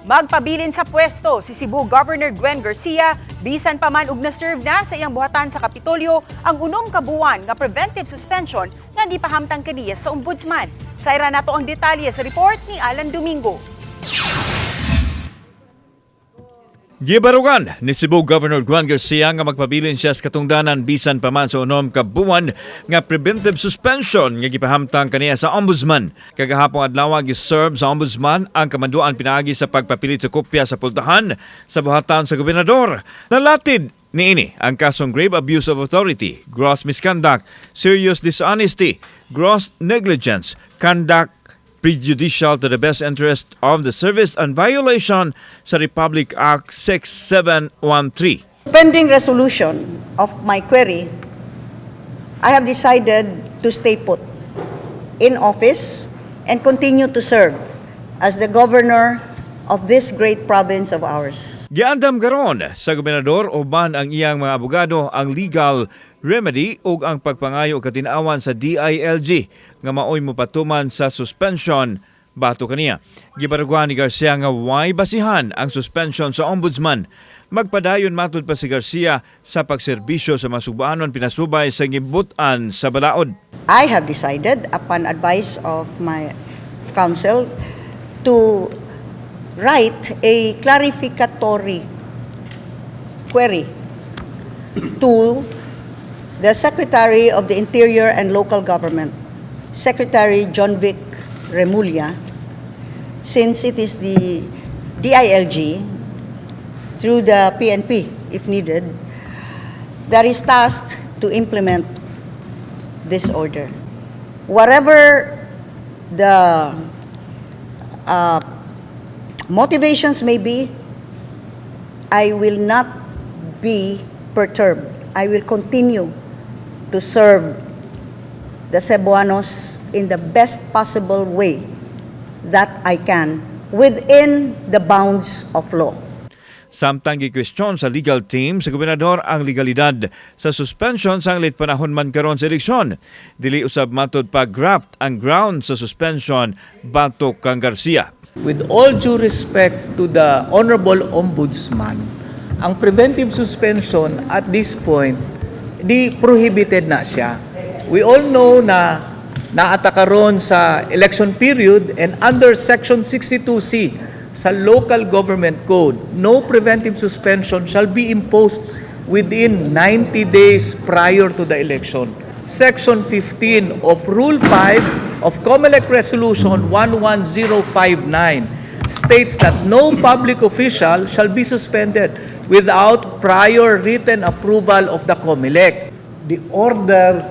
Magpabilin sa pwesto si Cebu Governor Gwen Garcia bisan pa man og na-serve na sa iyang buhatan sa Kapitolyo ang 6 ka buwan nga preventive suspension nga gipahamtang kaniya sa Ombudsman. Sayran nato ang detalye sa report ni Alan Domingo. Gibarugan ni Cebu Governor Gwen Garcia nga magpabilin siya sa katungdanan bisan pa man sa 6 ka buwan nga preventive suspension nga gipahamtang kaniya sa Ombudsman. Kagahapong adlaw, giserve sa Ombudsman ang kamanduan pinaagi sa pagpapilit sa kopya sa pultahan sa buhatan sa gobernador. Nalatid niini ang kasong grave abuse of authority, gross misconduct, serious dishonesty, gross negligence, conduct prejudicial to the best interest of the service and violation sa Republic Act 6713. Pending resolution of my query, I have decided to stay put in office and continue to serve as the governor of this great province of ours. Giandam karon sa gobernador uban ang iyang mga abogado ang legal remedy ug ang pagpangayo katinawan sa DILG nga maoy mopatuman sa suspension batok kaniya. Gibarugan ni Garcia nga way basihan ang suspension sa Ombudsman. Magpadayon matud pa si Garcia sa pagserbisyo sa mga Sugboanon pinasubay sa gibut-an sa balaod. I have decided, upon advice of my counsel, to write a clarificatory query to the Secretary of the Interior and Local Government, Secretary Jonvic Remulla, since it is the DILG, through the PNP if needed, that is tasked to implement this order. Whatever the motivations may be, I will not be perturbed. I will continue to serve the Cebuanos in the best possible way that I can within the bounds of law. Samtang gikwestiyon sa legal team sa gobernador ang legalidad sa suspension sanglit panahon man karon sa eleksyon. Dili usab matod pa graft ang ground sa suspension batok kang Garcia. With all due respect to the Honorable Ombudsman, ang preventive suspension at this point, di prohibited na siya. We all know na naa ta karon sa election period and under Section 62C sa Local Government Code, no preventive suspension shall be imposed within 90 days prior to the election. Section 15 of Rule 5 of COMELEC Resolution 11059 states that no public official shall be suspended without prior written approval of the COMELEC. The order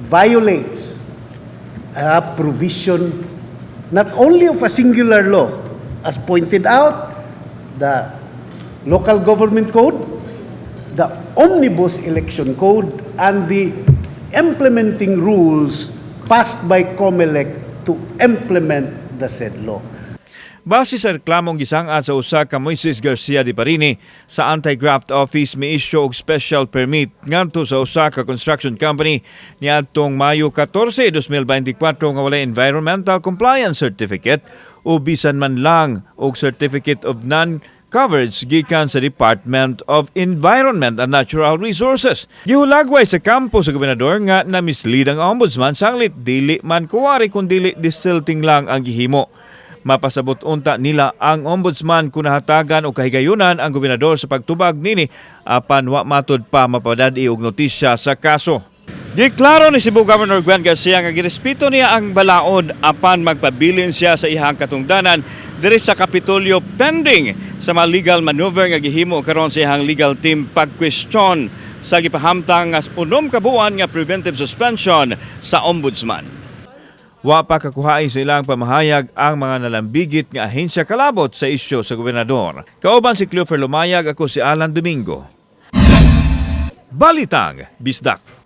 violates a provision not only of a singular law, as pointed out, the Local Government Code, the Omnibus Election Code, and the implementing rules passed by COMELEC to implement the said law. Base sa reklamong gisang-at sa usa ka Moises Garcia de Parini sa Anti-Graft Office, mi-issue og special permit ngadto sa usa ka construction company niadtong Mayo 14, 2024 nga walay environmental compliance certificate o bisan man lang og certificate of non coverage gikan sa Department of Environment and Natural Resources. Gihulagway sa kampo sa gobernador nga na-mislead ang Ombudsman sanglit dili man kuwari kun dili desilting lang ang gihimo. Mapasabot unta nila ang Ombudsman kung nahatagan og kahigayunan ang gobernador sa pagtubag nini, apan wa matud pa mapadad-i og notisya sa kaso. Giklaro ni Cebu Governor Gwen Garcia nga girespeto niya ang balaod apan magpabilin siya sa iyang katungdanan diri sa Kapitolyo pending sa mga legal maneuver nga gihimo karon sa iyang legal team pag-question sa gipahamtang nga 6 ka buwan nga preventive suspension sa Ombudsman. Wa pa kakuhain sa ilang pamahayag ang mga nalambigit nga ahensya kalabot sa isyu sa gobernador. Kauban si Cleofer Lumayag, ako si Alan Domingo. Balitang Bisdak.